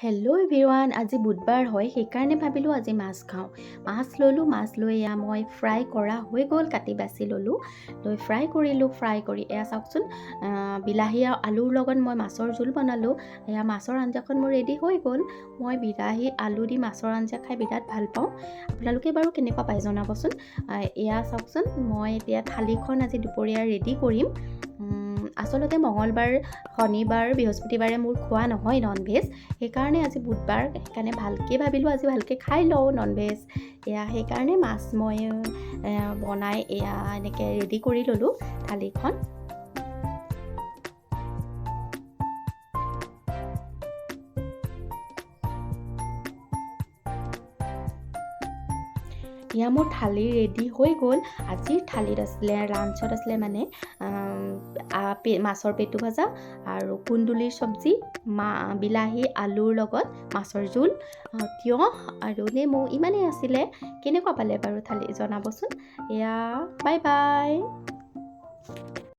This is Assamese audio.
হেল্ল' এভৰিৱান, আজি বুধবাৰ হয়, সেইকাৰণে ভাবিলোঁ আজি মাছ খাওঁ। মাছ ল'লোঁ। মাছ লৈ এয়া মই ফ্ৰাই কৰা হৈ গ'ল। কাটি বাছি ল'লোঁ, লৈ ফ্ৰাই কৰিলোঁ। ফ্ৰাই কৰি এয়া চাওকচোন, বিলাহী আৰু আলুৰ লগত মই মাছৰ জোল বনালোঁ। এয়া মাছৰ আঞ্জাখন মোৰ ৰেডি হৈ গ'ল। মই বিলাহী আলু দি মাছৰ আঞ্জা খাই বিৰাট ভাল পাওঁ। আপোনালোকে বাৰু কেনেকুৱা পায় জনাবচোন। এয়া চাওকচোন, মই এতিয়া থালিখন আজি দুপৰীয়া ৰেডি কৰিম। আচলতে মঙলবাৰ, শনিবাৰ, বৃহস্পতিবাৰে মোৰ খোৱা নহয় নন ভেজ। সেইকাৰণে আজি বুধবাৰ, সেইকাৰণে ভালকৈ ভাবিলোঁ আজি ভালকৈ খাই লওঁ নন ভেজ। এয়া সেইকাৰণে মাছ মই বনাই এয়া এনেকৈ ৰেডি কৰি ল'লোঁ থালিখন। এয়া মোৰ থালি ৰেডি হৈ গ'ল। আজিৰ থালিত আছিলে, লাঞ্চত আছিলে মানে মাছৰ পেটু ভাজা আৰু কুন্দুলিৰ চব্জি, বিলাহী আলুৰ লগত মাছৰ জোল, তিয়ঁহ আৰু নেমু, ইমানেই আছিলে। কেনেকুৱা পালে বাৰু থালি জনাবচোন। এয়া বাই বাই।